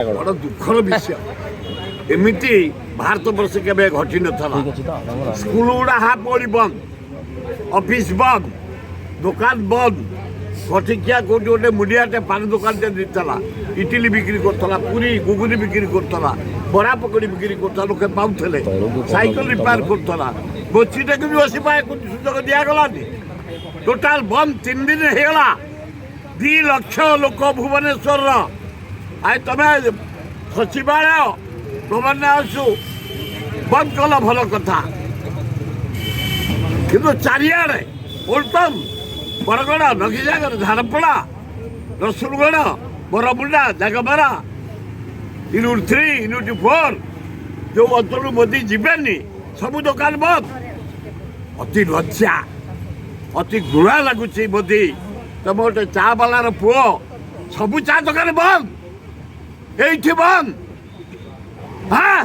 ବଡ଼ ଦୁଃଖର ବିଷୟ, ଏମିତି ଭାରତ ବର୍ଷ କେବେ ଘଟିନଥିଲା। ସ୍କୁଲ ଗୁଡ଼ା ହାଫ୍ ଓଳି ବନ୍ଦ, ଅଫିସ ବନ୍ଦ, ଦୋକାନ ବନ୍ଦ। ଖଟିକିଆ କେଉଁଠି ଗୋଟେ ମୁଲିଆଟେ ପାନ ଦୋକାନଟେ ଦେଇଥିଲା, ଇଟିଲି ବିକ୍ରି କରୁଥିଲା, ପୁରୀ ଘୁଗୁନି ବିକ୍ରି କରୁଥିଲା, ବରା ପକୋଡ଼ି ବିକ୍ରି କରୁଥିଲା, ଲୋକେ ପାଉଥିଲେ। ସାଇକେଲ ରିପେୟାର କରୁଥିଲା, ଗୋଚିଟାକୁ ବି ବସି ପାଇବାକୁ ସୁଯୋଗ ଦିଆଗଲାନି। ଟୋଟାଲ ବନ୍ଦ 3 ଦିନ ହେଇଗଲା। 2 ଲକ୍ଷ ଲୋକ ଭୁବନେଶ୍ୱରର। ଆଉ ତମେ ସଚିବାଳୟ, ଗଭର୍ଣ୍ଣର ହାଉସ୍ ବନ୍ଦ କଲ, ଭଲ କଥା। କିନ୍ତୁ ଚାରିଆଡ଼େ ଓଲଟନ୍, ବରଗଡ଼, ନଗିଜାଗର, ଝାରପଡ଼ା, ରସୁଲଗଡ଼, ବରମୁଣ୍ଡା, ଜାଗମରା, ୟୁନିଟ୍ 3, ୟୁନିଟ୍ 4, ଯେଉଁ ଅଞ୍ଚଳରୁ ମୋଦି ଯିବେନି, ସବୁ ଦୋକାନ ବନ୍ଦ। ଅତି ଲଜ୍ଜା, ଅତି ଘୃଣା ଲାଗୁଛି। ମୋଦି, ତମ ଗୋଟେ ଚା ବାଲାର ପୁଅ, ସବୁ ଚା ଦୋକାନ ବନ୍ଦ, ଏଇଠି ବନ୍ଦ। ହଁ,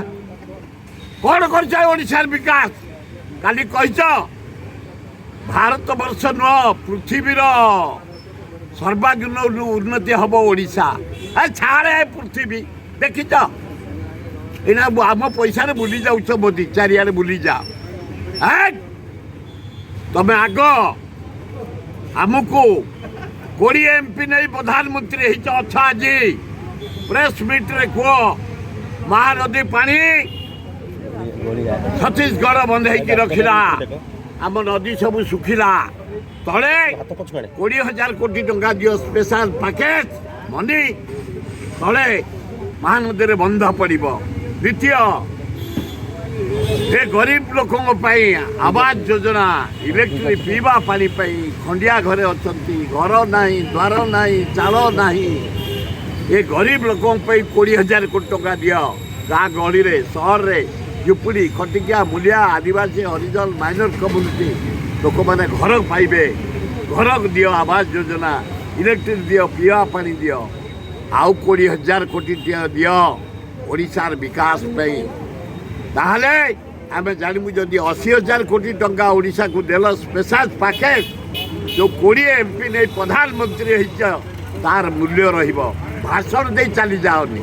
କ'ଣ କରିଛ ଓଡ଼ିଶାର ବିକାଶ? କାଲି କହିଛ ଭାରତ ବର୍ଷ ନୁହଁ, ପୃଥିବୀର ସର୍ବାଙ୍ଗୀନ ଉନ୍ନତି ହବ ଓଡ଼ିଶା। ଏ ଛାଡ଼େ, ପୃଥିବୀ ଦେଖିଛ? ଏଇନା ଆମ ପଇସାରେ ବୁଲି ଯାଉଛ ମୋଦି, ଚାରିଆଡ଼େ ବୁଲି ଯାଅ। ତମେ ଆଗ ଆମକୁ 20 ଏମ୍ପି ନେଇ ପ୍ରଧାନମନ୍ତ୍ରୀ ହେଇଛ ଅଛ, ଆଜି ପ୍ରେସ୍ ମିଟ୍ରେ କୁହ, ମହାନଦୀ ପାଣି ଛତିଶଗଡ଼ ବନ୍ଦ ହେଇକି ରଖିଲା, ଆମ ନଦୀ ସବୁ ଶୁଖିଲା। ତଳେ 20,000 କୋଟି ଟଙ୍କା ଦିଅ, ସ୍ପେଶାଲ ପ୍ୟାକେଜ ମନି, ତଳେ ମହାନଦୀରେ ବନ୍ଧ ପଡ଼ିବ। ଦ୍ୱିତୀୟ, ଏ ଗରିବ ଲୋକଙ୍କ ପାଇଁ ଆବାସ ଯୋଜନା, ଇଲେକ୍ଟ୍ରିକ୍, ପିଇବା ପାଣି ପାଇଁ। ଖଣ୍ଡିଆ ଘରେ ଅଛନ୍ତି, ଘର ନାହିଁ, ଦ୍ୱାର ନାହିଁ, ଚାଳ ନାହିଁ। ଏ ଗରିବ ଲୋକଙ୍କ ପାଇଁ 20,000 କୋଟି ଟଙ୍କା ଦିଅ। ଗାଁ ଗହଳିରେ, ସହରରେ ଝୁପୁଡ଼ି, ଖଟିକିଆ, ମୂଲିଆ, ଆଦିବାସୀ, ହରିଜନ, ମାଇନର କମ୍ୟୁନିଟି ଲୋକମାନେ ଘର ପାଇବେ। ଘର ଦିଅ, ଆବାସ ଯୋଜନା, ଇଲେକ୍ଟ୍ରିକ୍ ଦିଅ, ପିଇବା ପାଣି ଦିଅ। ଆଉ 20,000 କୋଟି ଦିଅ ଓଡ଼ିଶାର ବିକାଶ ପାଇଁ। ତାହେଲେ ଆମେ ଜାଣିବୁ, ଯଦି 80,000 କୋଟି ଟଙ୍କା ଓଡ଼ିଶାକୁ ଦେଲ ସ୍ପେଶାଲ ପ୍ୟାକେଜ, ଯେଉଁ 20 ଏମ୍ପି ନେଇ ପ୍ରଧାନମନ୍ତ୍ରୀ ହେଇଛ, ତାର ମୂଲ୍ୟ ରହିବ। ଭାଷଣ ଦେଇ ଚାଲି ଯାଅନି।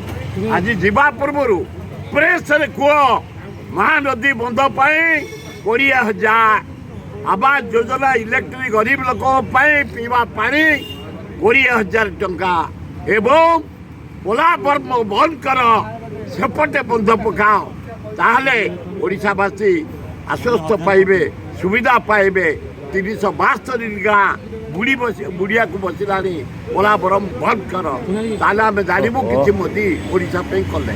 ଆଜି ଯିବା ପୂର୍ବରୁ ପ୍ରେସରେ କୁହ, ମହାନଦୀ ବନ୍ଧ ପାଇଁ 20,000, ଆବାସ ଯୋଜନା, ଇଲେକ୍ଟ୍ରିକ୍, ଗରିବ ଲୋକଙ୍କ ପାଇଁ ପିଇବା ପାଣି 20,000 ଟଙ୍କା ଏବଂ ପୋଲାଭରମ ବନ୍ଦ କର, ସେପଟେ ବନ୍ଧ ପକାଅ। ତାହେଲେ ଓଡ଼ିଶାବାସୀ ଆଶ୍ୱସ୍ତ ପାଇବେ, ସୁବିଧା ପାଇବେ। 372 ଗାଁ ବୁଡ଼ି ବସି ବୁଡ଼ିଆକୁ ବସିଲାଣି। ପୋଲାଭରମ ବନ୍ଦ କର, ତାହେଲେ ଆମେ ଜାଣିବୁ କିଛି ମୋଦି ଓଡ଼ିଶା ପାଇଁ କଲେ।